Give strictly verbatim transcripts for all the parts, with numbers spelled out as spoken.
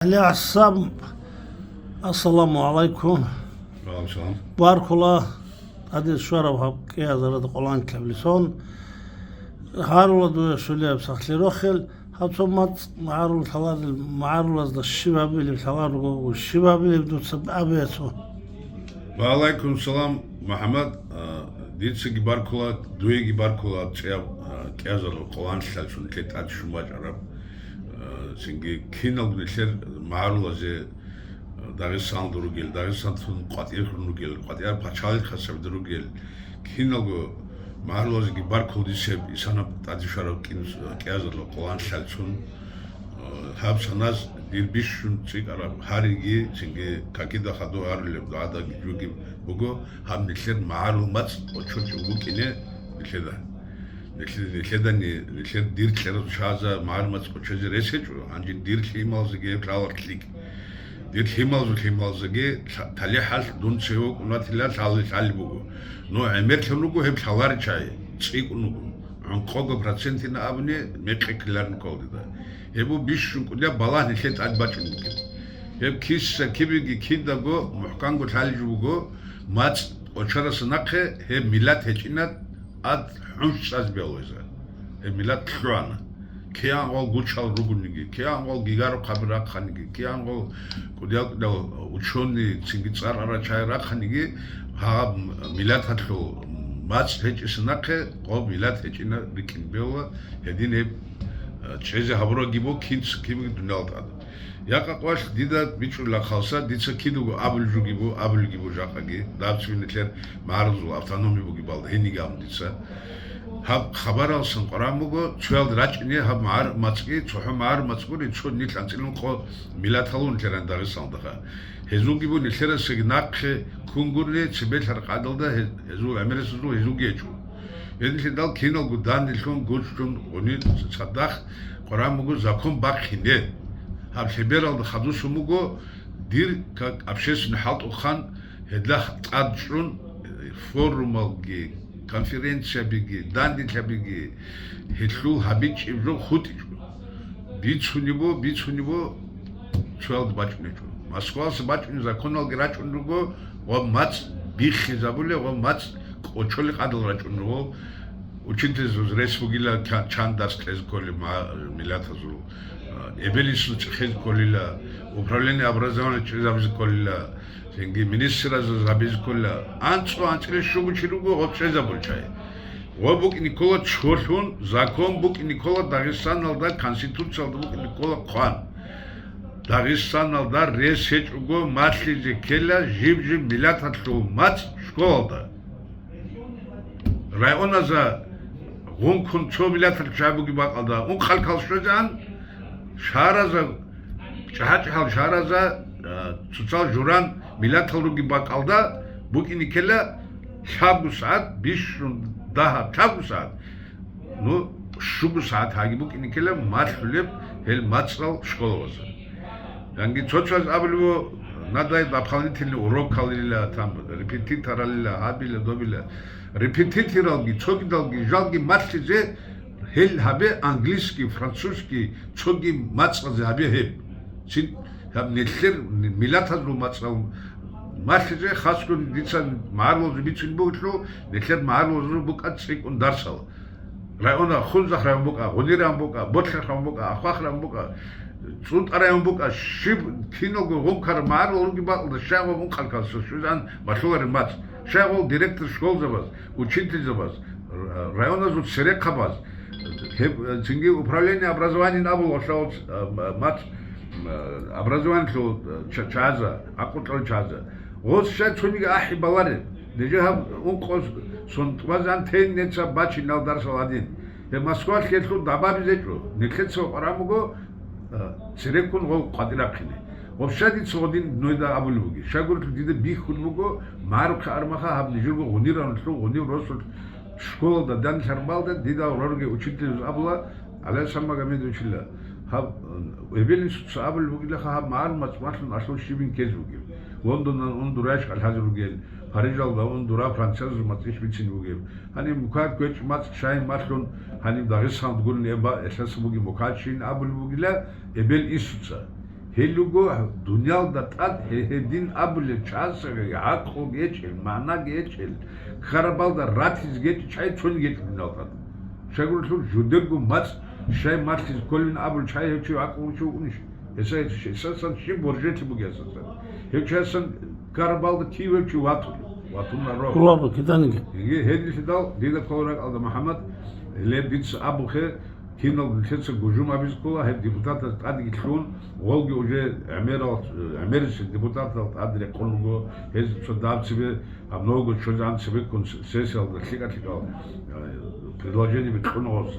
ГӀали ГӀасан, ассаламу гӀалайкум. Ва гӀалайкум салам. Баркула, тӀаде щвараб гьаб кӀиазарада къоланлъаблъун. Гьарула дуе щулияб сахлъи рохел, гьаб цо мацӀ магӀарул лъаларел, магӀарулазда щиб гьабилеб лъаларго, щиб гьабилеб дуца абеяцун. Ва гӀалайкум салам, МухӀаммад. А, дицаги баркула, дуеги баркула, цӀияб, а, кӀиазарго къоланлъаблъун нилъер тӀад щун бачӀараб. Цинги киналго нилъер магӀарулазе, Дагъистаналда ругел, Дагъистанлъун къватӀирхъун ругел, къватӀираб пачалихъасда ругел, киналго магӀарулазеги баркула дицеб исанаб тӀаде щвараб кӀин-, кӀиазарго къоланлъаблъун. Гьаб саназ дир бищун цӀикӀкӀараб гьариги, цинги какида хадур гьарулеб дугӀадаги жуги буго, гьаб нилъер магӀарул мацӀ къочочӀун букӀине нилъеда. Нилъ-, нилъедани, нилъер дир кьерал чагӀазда магӀарул мацӀ къочезе рес гьечӀо, гьанже дир лъималазеги гьеб лъаларх лъикӀ. Дир лъималазул лъималазеги лъа-, талихӀалъ дун цеве вукӀун ватила лъали-, лъалеб буго. Ну, гӀемерлъун руго гьеб лъаларел чагӀи, цӀикӀкӀун вуго. ГӀункъого процентина абуни, мекъи ккеларин ккола дида. Гьеб буго бищун кӀудияб балагь нилъее тӀад бачӀун бугеб. Гьеб киса-кибеги кидаго мухӀканго лъалеб жо буго, мацӀ къочарасда нахъе гьеб миллат гьечӀина, ад хӀунчӀ цӀазе бегьуларизе. Гьеб миллат лъугӀана. КигӀан гъол гучал ругониги, кигӀан гъол гигарухъаби рахъаниги, кигӀан гъол кӀудиял-кӀудиял учёный, цинги цӀар арал чагӀи рахъаниги, гьаб миллаталъул мацӀ гьечӀесда нахъе гъоб миллат гьечӀина рикӀкӀине бегьула, гьедин гьеб, э, чӀезе гьабурабги буго кинца-кибеги дуниялалда тӀад. Якъа къвалъ дида бичӀчӀулеб хъалса, дица кидаго абулеб жоги буго, абулебги буго жакъаги, дабцин нилъер магӀарулазул автономия бугебалда гьениги абун дица. Гьаб хабаралдасан къваригӀун буго, цоялда рачӀине гьаб магӀарул мацӀги, цохӀо магӀарул мацӀ гури, цо нилъ анцӀила ункъо миллатал унтаран Дагъистаналдаха. Гьезулги буго нилъерасаги нахъе ккун гури, цебе лъаркъадалда гьез-, гьезул гӀемерисезул гьезулги гьечӀо. Гьединлъидал киналго данделъун гучӀун гъуниб цадахъ къваригӀун буго закон бахъине. Гьаб лъебералда хадусун буго, дир как общественный хӀалтӀухъан гьелда тӀад чӀун, э, форумалги, конференциябиги, данделъабиги гьелъул гьабичӀеб жо хутӀичӀо. Бицунеб буго, бицунеб буго, цоялда бачӀунеб жо. Москвалъа бачӀунеб законалги рачӀун руго, ва мацӀ биххизабулеб, ва мацӀ къочолеб къадал рачӀун руго. Учительзабаз рес бугила, чан, чан дарс кьезе кколеб ма-, миллатазул, а, эбел-инсуда чӀехезе кколила, управление образования чӀезабизе кколила, цинги министразда гьабизе кколила. АнцӀго-анцӀила щуго чи руго гъоб чӀезабулел чагӀи. Гъоб букӀине ккола чолъун, закон букӀине ккола Дагъистаналда, Конституциялда букӀине ккола хъван. Дагъистаналда рес гьечӀого малъизе ккела жиб-жиб миллаталъул мацӀ школалда. Районазда гъункун цо миллаталъул чагӀи бугеб бакӀалда, ункъ хӀалкал щвезегӀан, шагьаразда, чӀахӀа-чӀахӀал шагьаразда, а, цоцал журан миллатал ругеб бакӀалда букӀине ккела лъабго сагӀат, бищун дагьаб лъабго сагӀат, ну, щуго сагӀат гьаги букӀине ккела малъулеб гьел мацӀал школалазда. Янги цо-цояз абулеб буго, надо дополнительный урокалила, там, репетиторалила, гьабила, добила. Репетиторалги, цогидалги, жалги малъизе, гьел гьабе английский, французский, цоги мацӀазе гьабе гьеб. Цин гьаб нилъер миллатазул мацӀал малъизе, хасго дица магӀарулазул бицун бугелъул, нилъер магӀарулазул букӀа цӀикӀкӀун дарсал. Районал Хунзахъ район букӀа, Гъунир район букӀа, Ботлъихъ район букӀа, Ахвахъ район букӀа, ЦӀунтӀа район букӀа, щиб киналго гъункараб магӀарулал ругеб бакӀалда щай гъоб ункъ хӀалкалъ щвезегӀан малъулареб мацӀ, щай гъол директор школзабаз, учительзабаз, р-, районазул церехъабаз, гьеб, цинги управление образованиен абула гъолъа гъоц, а, м-, мацӀ, м-, образованиялъул, а, ча-, чагӀазда, гӀакълу кьолел чагӀазда. Гъоз щай цониги ахӀи балареб? Нижер гьаб ункъо сон тӀубазан тейин нецаб бачинал дарсал гьадин. Гьеб Москвалъ гьелъул дабабизе чӀо. Нилъеца къваригӀун буго, а, цереккун гъол къватӀирахъине. Вообще дица гъодин нойда абулеб буги. Щайгурелъул дида бихьун буго, магӀарухъе армаха гьаб нижерго гъунир районалъул гъуниб росулъ школалда данделъараб балда дида гъорги учительзабаз абула, ГӀалисан Магомедовичила, гьаб, э, эбел-инсуца абулеб бугилаха, гьаб магӀарул мацӀ малъун алъул щибин ккезе бугеб. Лондонан ун дурайщикъал хӀазе ругел, Парижалда ун дура французазул мацӀищ бицине бугеб. Гьаниб мукагь кквечӀеб мацӀ щайин малъун, гьаниб Дагъистаналда гурони эб-, элъаса бугеб мукагь чийин абулеб бугила эбел-инсуца. Гьел руго дуниялда тӀад гье-, гьедин абулел чиясаги гӀакълуги гьечӀел, магӀнаги гьечӀел, ккарабалда ратизе гьечӀел чагӀи цониги гьечӀо дуниялда тӀад. Щайгурелъул жидерго мацӀ щай малъизе кколин абулел чагӀи гьев чи гӀакълу чи вукӀунищ? Гьесда, гьесдасан щиб боржелъи буго гьесдасан? Гьев чиясан ккарабалда кив гьев чи ватулев? Ватунаро. Кколаро киданиги. Гьединлъидал дида ккола ракӀалда, МухӀаммад, гьеле дица абухъе, кинал нилъеца гужум абизе ккола, гьеб депутатаз тӀадеги лъун, гъолги уже гӀемерал, гӀемерисел депутатал тӀад рекъон руго, гьез цо даб цебе, гьаб новго ччозегӀан цебеккун сессиялда лъикӀа-лъикӀал, э, предложениеби кьун гъос, э,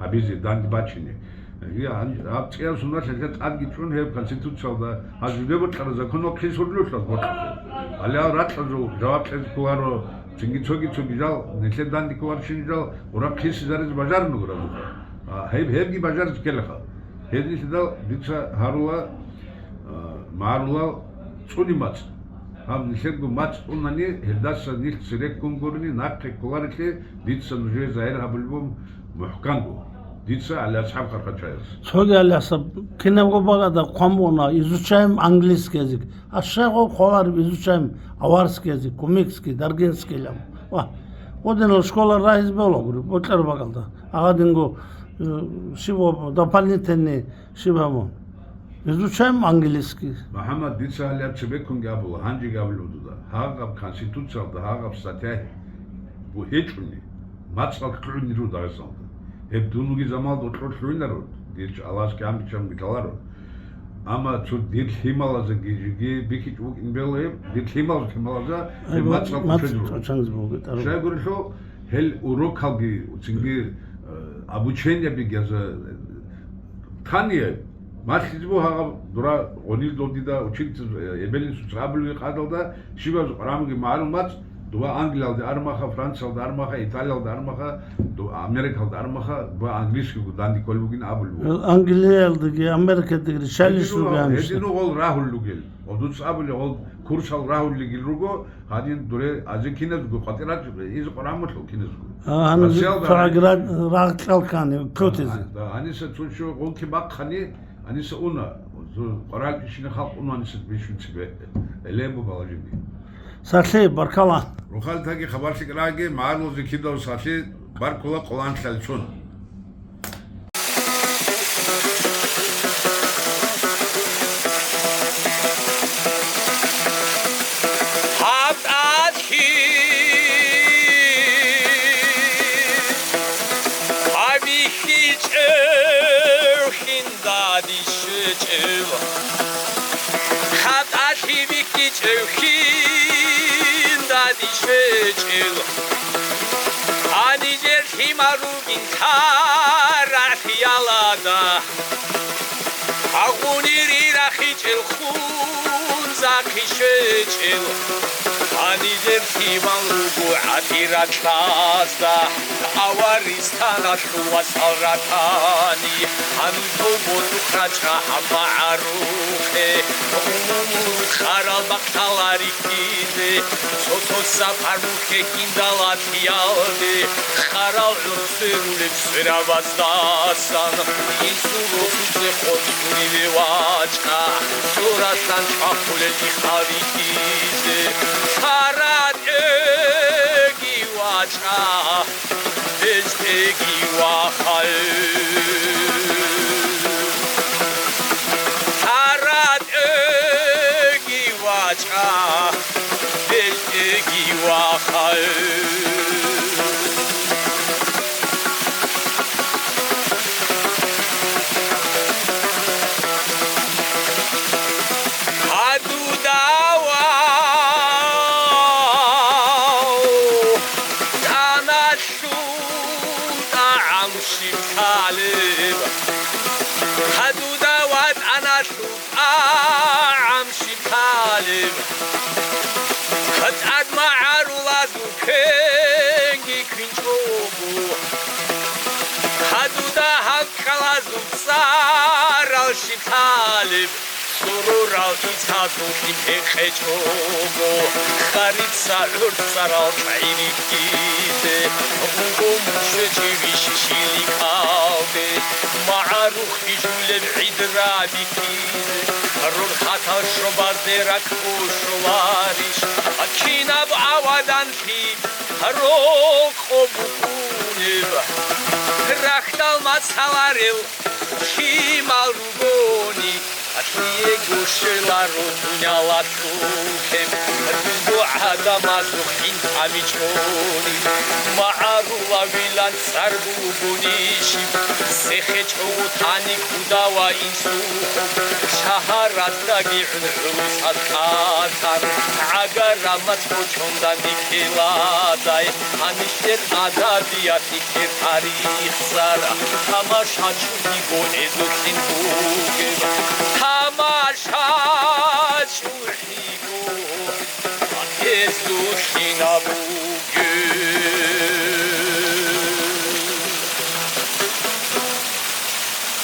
гьабизе, данде бачине. Гьаб цӀиял сундалъ гьелда тӀадги чӀун гьеб Конституциялда гьаб жуде бокьараб законал хъисуллъулъ бокьухъе. Гьале гьал ракьазул жаваб кьезе кколаро, цинги цоги-цоги жал, нилъер данде кколарщин жал, гъураб хъисизаризе бажарун буго разухъа. А, гьеб, гьебги бажаризе ккелаха. Гьединлъидал дица гьарула, а, магӀарулал цӀуни мацӀ. Гьаб нилъерго мацӀ цӀунани, гьелдаса нилъ цереккун гурони, нахъе кколарелъе дица нужее загьир гьабулеб буго мухӀканго. Дица ГӀалиасхӀаб Хархачаевас. Цоги ГӀалиасхӀаб, кинабго багада хъван бугони, изучаем английский язык. А щай гъов хъвалареб изучаем аварский язык, кумыкский, даргинский илан? Ва, гъодинал школа рагьизе бегьула гури, бокьараб бакӀалда. Гьадинго, э, щиб дополнительный щиб гьабун. Изучаем английский. МухӀаммад, дица гьале цебеккунги абула, гьанжеги абулеб дуда. Гьагъаб Конституциялда гьагъаб статья бу-, гьечӀони, мацӀал лъугӀунел руго Дагъистаналда. Гьеб дун вугеб заманалда гьоркьор лъугӀунаро, дир чӀалазе кӀамичамги лъаларо. Амма цо дир лъималазеги жеги бихьичӀого букӀин бегьула гьеб, дир лъимал-, лъималазда гьеб мацӀал мацӀ кӀочезе руго. КӀочанзе буго, тӀаро. Щайгурелъул, гьел урокалги, цинги, э, обучениеби гьезда, э, тани, малъизе буго гьагъаб дура гъонил додида учительница, э, эбел-инсуца абулеб къагӀидалда, щибаб къварамги магӀарул мацӀ, дова Англиялде армаха, Франциялде армаха, Италиялде армаха, дова Америкалде армаха, дова английскийго данде кколеб бугин абулеб буго. Англиялдеги, Америкадеги риччалищ ругел гьанже. Гьедин гъол рагьулел ругел. Гъол дуца абулеб, гъол курсал рагьулел руго, гьадин дуре азе киназго къватӀир рачӀа, изе къварамулъул киназго. А, гьанже Россиялда цо гьанже агра-, рагъ кьал ккани, ккотизе. А, да, гьаниса цо чо гъунки бахъани, гьаниса уна, цо къваракӀищина халкъ уна гьаниса бищун цебе. Элебу балажиби. Сахлъи, баркала. Рухъалитаги хабарлъи кьараги, магӀарулазе кидав сахлъи, баркула къоланлъалцун. Гьаб тӀалъи гьабихьичӀев хиндади щвечӀев, гьаб тӀалъи бихьичӀев хиндади щвечӀев, гьанижер лъимал ругин тарахъ ялада. Агъунири рахичӀел хун захъи щвечӀел, гьанижер лъимал руго гӀатӀир ратӀлъазда, аваристаналъул васал ратани, гьануж дов босухъ рачӀа гьаб магӀарухъе, умумул къарал бахъ лъаларихьизе, цо-цо сапар мухье киндалат ялде, къарал гӀурцӀи рулеб цӀерабаздасан, инсул росузе къотӀулеве вачӀа, цо ралъдалъун чӀвахулел ихъал рихьизе, лъаратӀеги вачӀа. Бежтеги вахъал. Таратеги вачӀа, бежтеги вахъал. Гьадудава тӀаналъул тӀагӀам щиб лъалеб? Гьадуда ватӀаналъул тӀагӀам щиб лъалеб? КъацӀад магӀарулазул квенги квинчӀого, гьадуда гьал ккалазул цӀарал щиб лъалеб? Гурурал ицазулъин гьекъечӀого, харица гӀурцӀарал чӀайрикьизе, уго мушечи вищиликалде, магӀарухъ бижулеб гӀид рабикьизе, рурхъатал шобазде ракӀ бушуларищ, кинаб аваданлъи рокъо букӀунеб, рахьдал мацӀаларел лъимал ругони, лъиего щвеларо дунялалъул кем, дузго гӀадамазухъ гӀин тӀамичӀони, магӀарулавилан цӀар бугони щиб, сехе чӀого тани кӀудава инсухъ, шагьаратдаги гӀун гӀурусаз кӀалъан, гӀагар рамац бочондан дихьиладай, гьанилъер адабият, нилъер тарих цӀар, тамашачу диго эзулъин бугеб, тамашачу диго эзулъин бугеб.